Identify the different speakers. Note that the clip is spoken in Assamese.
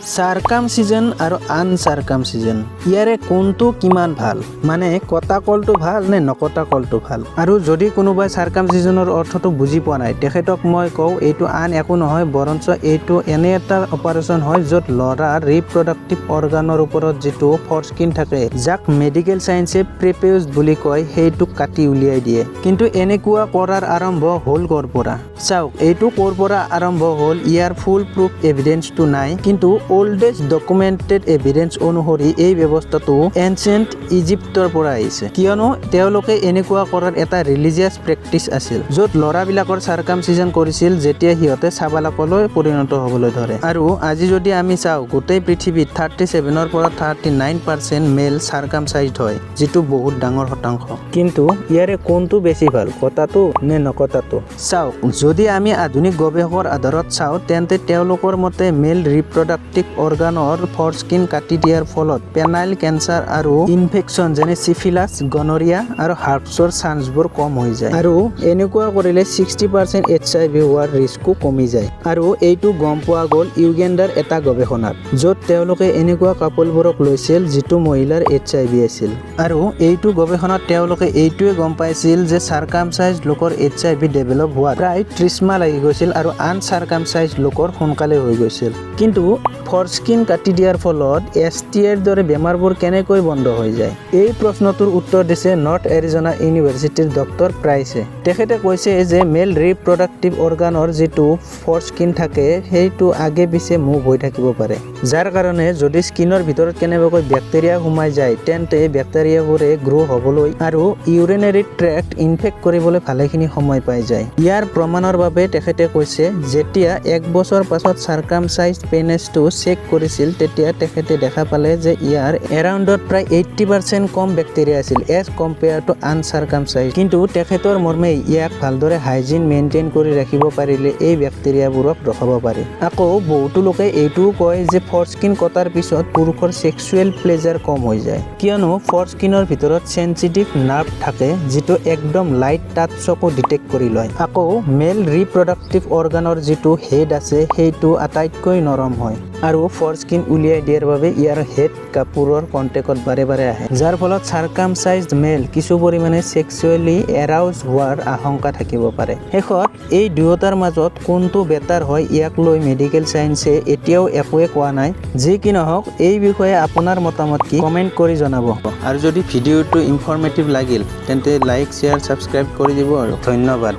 Speaker 1: চাৰ্কামচিজন আৰু আনচাৰ্কামচিজন, ইয়াৰে কোনটো কিমান ভাল? মানে কটা কলটো ভাল নে নকটা কলটো ভাল? আৰু যদি কোনোবাই চাৰ্কামচিজনৰ অৰ্থটো বুজি পোৱা নাই, তেখেতক মই কওঁ, এইটো আন একো নহয়, বৰঞ্চ এইটো এনে এটা অপাৰেশ্যন হয় য'ত ল'ৰাৰ ৰিপ্ৰডাক্টিভ অৰ্গানৰ ওপৰত যিটো ফৰস্কিন থাকে, যাক মেডিকেল চায়েন্সে প্ৰিপিউচ বুলি কয়, সেইটোক কাটি উলিয়াই দিয়ে। কিন্তু এনেকুৱা কৰাৰ আৰম্ভ হ'ল ক'ৰ পৰা? চাওক, এইটো ক'ৰ পৰা আৰম্ভ হ'ল ইয়াৰ ফুল প্ৰুফ এভিডেন্সটো নাই। কিন্তু অল্ডেষ্ট ডকুমেণ্টেড এভিডেন্স অনুসৰি এই ব্যৱস্থাটো এনচিয়েণ্ট ইজিপ্তৰ পৰা আহিছে। কিয়নো তেওঁলোকে এনেকুৱা কৰাৰ এটা ৰিলিজিয়াছ প্ৰেক্টিচ আছিল, য'ত ল'ৰাবিলাকৰ চাৰ্কামচিজন কৰিছিল যেতিয়া সিহঁতে চাবালকলৈ পৰিণত হ'বলৈ ধৰে। আৰু আজি যদি আমি চাওঁ, গোটেই পৃথিৱীত 37ৰ পৰা 39% মেল চাৰ্কামচাইজড হয়, যিটো বহুত ডাঙৰ শতাংশ। কিন্তু ইয়াৰে কোনটো বেছি ভাল, কটাটো নে নকটাটো? চাওক, যদি আমি আধুনিক গৱেষকৰ আধাৰত চাওঁ, তেন্তে তেওঁলোকৰ মতে মেল ৰিপ্ৰডাক্টিভ অৰ্গানৰ ফৰস্কিন কাটি দিয়াৰ ফলত পেনাইল কেঞ্চাৰ আৰু ইনফেকশ্যন যেনে চিফিলাছ, গনৰিয়া আৰু হাৰ্পছৰ চান্সবোৰ কম হৈ যায়। আৰু এনেকুৱা কৰিলে 60% এইচআইভি হোৱাৰ ৰিস্কো কমি যায়। আৰু এইটো গম পোৱা গ'ল ইউগেণ্ডাৰ এটা গৱেষণাত, য'ত তেওঁলোকে এনেকুৱা কাপলবোৰক লৈছিল যিটো মহিলাৰ এইচআইভি আছিল। আৰু এইটো গৱেষণাত তেওঁলোকে এইটোৱে গম পাইছিল যে চাৰ্কামচাইজ লোকৰ এইচআইভি ডেভেলপ হোৱাত প্ৰায় 30 মাহ লাগি গৈছিল আৰু আনচাৰ্কামচাইজ লোকৰ সোনকালে হৈ গৈছিল। কিন্তু ফৰস্কিন কাটি দিয়াৰ ফলত এছটিআইৰ দৰে বেমাৰবোৰ কেনেকৈ বন্ধ হৈ যায়? এই প্ৰশ্নটোৰ উত্তৰ দিছে নৰ্থ এৰিজনা ইউনিভাৰ্চিটিৰ ডক্টৰ প্ৰাইছে। তেখেতে কৈছে যে মেল ৰিপ্ৰডাক্টিভ অৰ্গানৰ যিটো ফৰস্কিন থাকে, সেইটো আগে পিছে মুভ হৈ থাকিব পাৰে, যাৰ কাৰণে যদি স্কিনৰ ভিতৰত কেনেবাকৈ বেক্টেৰিয়া সোমাই যায়, তেন্তে বেক্টেৰিয়াবোৰে গ্ৰ' হ'বলৈ আৰু ইউৰিনেৰী ট্ৰেক্ট ইনফেক্ট কৰিবলৈ ভালেখিনি সময় পাই যায়। ইয়াৰ প্ৰমাণৰ বাবে তেখেতে কৈছে, যেতিয়া এক বছৰ পাছত চাৰ্কামচাইজ পেনেছটো চেক কৰিছিল, তেতিয়া তেখেতে দেখা পালে যে ইয়াৰ এৰাউণ্ডত প্ৰায় 80% কম বেক্টেৰিয়া আছিল এজ কম্পেয়াৰ টু আনচাৰ্কামচাইজ। কিন্তু তেখেতৰ মৰ্মে ইয়াক ভালদৰে হাইজিন মেইনটেইন কৰি ৰাখিব পাৰিলে এই বেক্টেৰিয়াবোৰক ৰখাব পাৰি। আকৌ বহুতো লোকে এইটোও কয় যে ফৰস্কিন কটাৰ পিছত পুৰুষৰ ছেক্সুৱেল প্লেজাৰ কম হৈ যায়, কিয়নো ফৰস্কিনৰ ভিতৰত চেঞ্চিটিভ নাৰ্ভ থাকে, যিটো একদম লাইট টাচকো ডিটেক্ট কৰি লয়। আকৌ মেল ৰিপ্ৰডাক্টিভ অৰ্গানৰ যিটো হেড আছে, সেইটো আটাইতকৈ নৰম হয় আৰু ফৰস্কিন উলিয়াই দিয়াৰ বাবে ইয়াৰ হেড কাপোৰৰ কণ্টেক্টত বাৰে বাৰে আহে, যাৰ ফলত চাৰ্কামচাইজড মেল কিছু পৰিমাণে ছেক্সুৱেলি এৰাউজ হোৱাৰ আশংকা থাকিব পাৰে। শেষত এই দুয়োটাৰ মাজত কোনটো বেটাৰ হয়, ইয়াক লৈ মেডিকেল চায়েন্সে এতিয়াও একোৱে কোৱা নাই। যি কি নহওক, এই বিষয়ে আপোনাৰ মতামত কি, কমেণ্ট কৰি জনাব।
Speaker 2: আৰু যদি ভিডিঅ'টো ইনফৰ্মেটিভ লাগিল, তেন্তে লাইক, শ্বেয়াৰ, ছাবস্ক্ৰাইব কৰি দিব আৰু ধন্যবাদ।